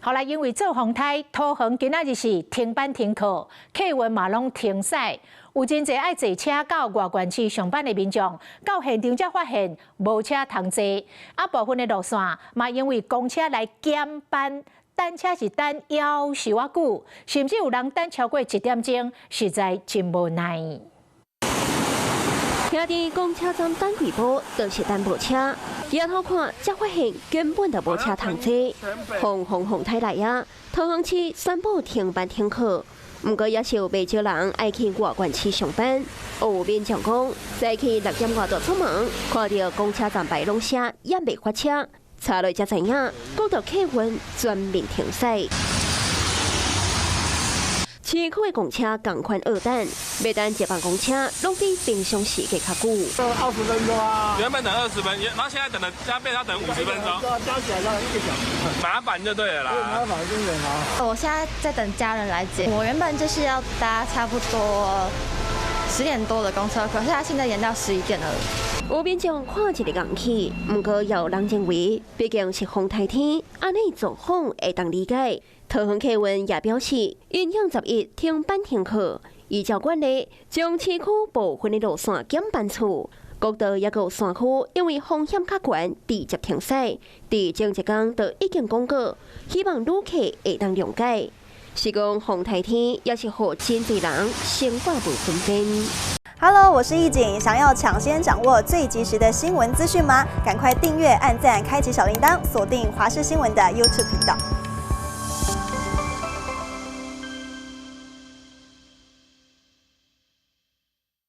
後來因為做風颱，桃園今仔日是停班停課，客運嘛攏停駛，有真濟愛坐車到外縣市上班的民眾，到現場才發現無車通坐。啊，部分的路線嘛因為公車來減班，等車是等夭壽仔久，甚至有人等超過一點鐘，實在真無奈。徛佇公車站等幾晡，就是等無車。抬頭看，才發現根本就無車通坐。風風風颱來啊！桃園市宣布停班停課，毋過也是有袂少人愛去外縣市上班。有民眾講，早起六點外就出門，看著公車站牌攏寫猶未發車，查落才知影，國道客運全面停駛。市區的公車仝款僫等，欲等一班公車，攏比平常時閣較久。20分鐘啊！原本等20分鐘，然後現在等了加變要等50分鐘，加起來要一個小時。麻煩就對了啦。麻煩，真的麻煩。我現在在等家人來接。我原本就是要搭差不多10點多的公車，可是他現在延到11點了。有民眾看一个硬氣，毋過也有人認為，畢竟是風颱天，按呢狀況會當理解。桃園客運也表示，因應11停班停課，依照慣例，將市區部分的路線減班次。國道抑閣有山區，因為風險較懸，直接停駛。佇前一工就已經公告，希望旅客會當諒解。是講風颱天，也是予真濟人生活無方便。 Hello，我是易景，想要搶先掌握最及時的新聞資訊嗎？趕快訂閱、按讚、開啟小鈴鐺，鎖定華視新聞的 YouTube 頻道。